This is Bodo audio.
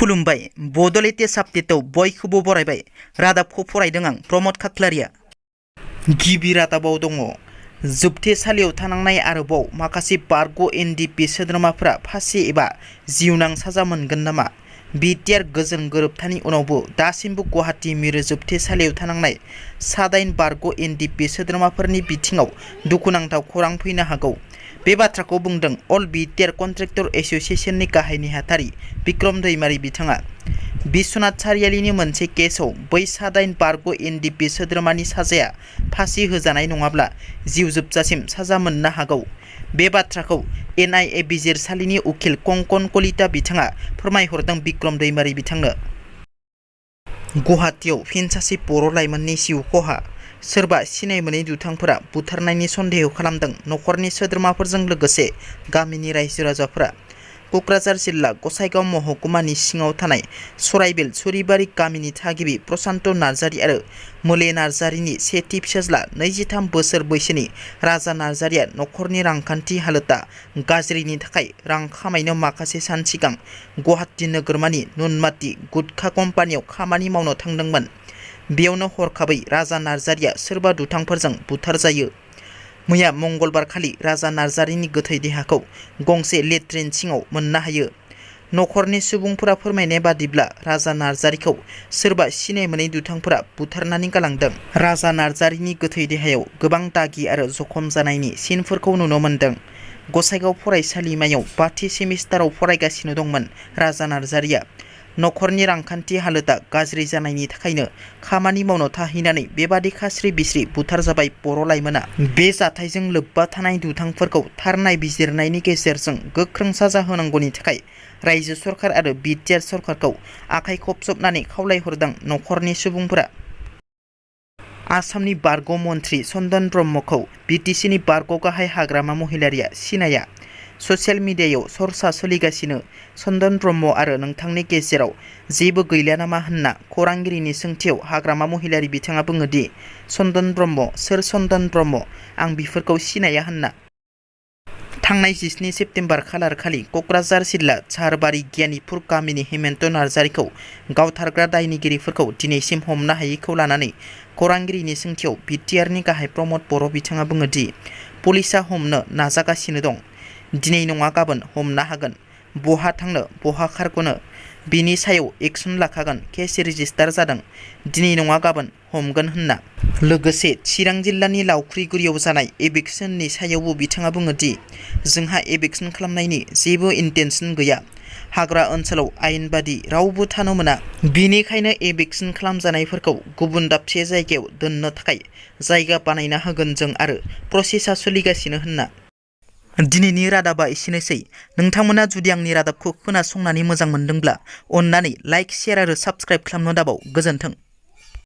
खुलुमबाय बड'लेटेस्ट आपडेटआव बयखौबो बरायबाय। रादाबखौ फरायदों आं प्रमद खाख्लारिया। गिबि रादाबाव दङ जोबथेसालियाव थानांनाय आरोबाव माखासे बारग' एनडिपि सोद्रोमाफोरा फासि एबा जिउनां साजा मोनगोन नामा? बिटिआर गोजोन गोरोबथानि उनावबो दासिमबो गुवाहाटी मिरु जोबथेसालियाव थानांनाय 7 बारग' एनडिपि सोद्रोमाफोरनि बिथिङाव दुखुनांथाव खौरां फैनो हागौ। बे बाथ्राखौ बुंदों अल बिटिआर कन्ट्रेक्टर एसोसिएशननि गाहाय नेहाथारि बिक्रम दैमारी बिथाङा। बिश्वनाथ सारियालिनि मोनसे केसआव बै 7 बारग' एनडिपि सोद्रोमानि साजाया फासि होजानाय नङाब्ला जिउ जोबजासिम साजा मोननो हागौ। बे बाथ्राखौ एनआइए बिजिरसालिनि उखिल कंकन कलिता बिथाङा फोरमायहरदों बिक्रम दैमारी बिथांनो। गुवाहाटीआव फिन सासे बर' लाइमोननि जिउ खहा। सोरबा सिनाय मोनै दुथांफोरा बुथारनायनि सन्देह खालामदों नखरनि सोद्रोमाफोरजों लोगोसे गामिनि रायजो राजाफोरा। क'क्राझार जिल्ला गसाइगाव महकुमानि सिङाव थानाय सराइबिल सुरिबारि गामिनि थागिबि प्रशान्त नार्जारी आरो मोले नार्जारीनि सेथि फिसाज्ला 23 बोसोर बैसोनि राजा नार्जारीया नखरनि रांखान्थि हालोदा गाज्रिनि थाखाय रां खामायनो माखासे सान सिगां गुवाहाटी नोगोरमानि नुनमाटि गुटखा कम्पानियाव खामानि मावनो थांदोंमोन। बेयावनो हरखाबै राजा नार्जारीया सोरबा दुथांफोरजों बुथारजायो। मैया मंगलबार खालि राजा नार्जारीनि गोथै देहाखौ गंसे लेट्रिन सिङाव मोननो हायो। नखरनि सुबुंफोरा फोरमायनाय बादिब्ला राजा नार्जारीखौ सोरबा सिनाय मोनै दुथांफोरा बुथारनानै गालांदों। राजा नार्जारीनि गोथै देहायाव गोबां दागि आरो जखम जानायनि सिनफोरखौ नुनो मोन्दों। गसाइगाव फरायसालिमायाव 5थि सेमिस्टाराव फरायगासिनो दंमोन राजा नार्जारीया। नखरनि रांखान्थि हालोदा गाज्रि जानायनि थाखायनो खामानि मावनो थाहैनानै बेबादि खास्रि बिस्रि बुथारजाबाय बर' लाइमोना। बे जाथायजों लोब्बा थानाय दुथांफोरखौ थार नायबिजिरनायनि गेजेरजों गोख्रों साजा होनांगौनि थाखाय रायजो सरकार आरो बिटिआर सरकारखौ आखाइ खबजबनानै खावलायहरदों नखरनि सुबुंफोरा। आसामनि बारग' मन्थ्रि चन्दन ब्रह्मखौ बिटिसिनि बारग' गाहाय हाग्रामा महिलारिया सिनाया। ससियेल मिडियायाव सरसा सोलिगासिनो चन्दन ब्रह्म आरो नोंथांनि गेजेराव जेबो गैलिया नामा होनना खौरांगिरिनि सोंथियाव हाग्रामा महिलारि बिथाङा बुङोदि चन्दन ब्रह्म सोर चन्दन ब्रह्म आं बिफोरखौ सिनाया होनना। थांनाय 17 सेप्तेम्बर खालार खालि क'क्राझार जिल्ला झारबारि गियानिपुर गामिनि हेमन्त नार्जारीखौ गावथारग्रा दायनिगिरिफोरखौ दिनैसिम हमनो हायैखौ लानानै खौरांगिरिनि सोंथियाव बिटिआरनि गाहाय प्रमद बर' बिथाङा बुङोदि पुलिसआ हमनो नाजागासिनो दं। दिनै नङा गाबोन हमनो हागोन। बहा थांनो बहा खारग'नो बिनि सायाव एक्सन लाखागोन। केस रेजिस्टार जादों। दिनै नङा गाबोन हमगोन होनना। लोगोसे चिरां जिल्लानि लावख्रिगुरियाव जानाय एभिक्सननि सायावबो बिथाङा बुङोदि जोंहा एभिक्सन खालामनायनि जेबो इन्टेनसन गैया। हाग्रा ओनसोलाव आयेन बादि रावबो थानो मोना। बिनिखायनो एभिक्सन खालामजानायफोरखौ गुबुन दाबसे जायगायाव दोननो थाखाय जायगा बानायना होगोन जों आरो प्रसेसा सोलिगासिनो होनना। दिनैनि रादाबा एसेनोसै। नोंथांमोना जुदि आंनि रादाबखौ खोनासंनानै मोजां मोनदोंब्ला अन्नानै लाइक, शेयार आरो साबस्क्राइब खालामनो दाबाव। गोजोन्थों।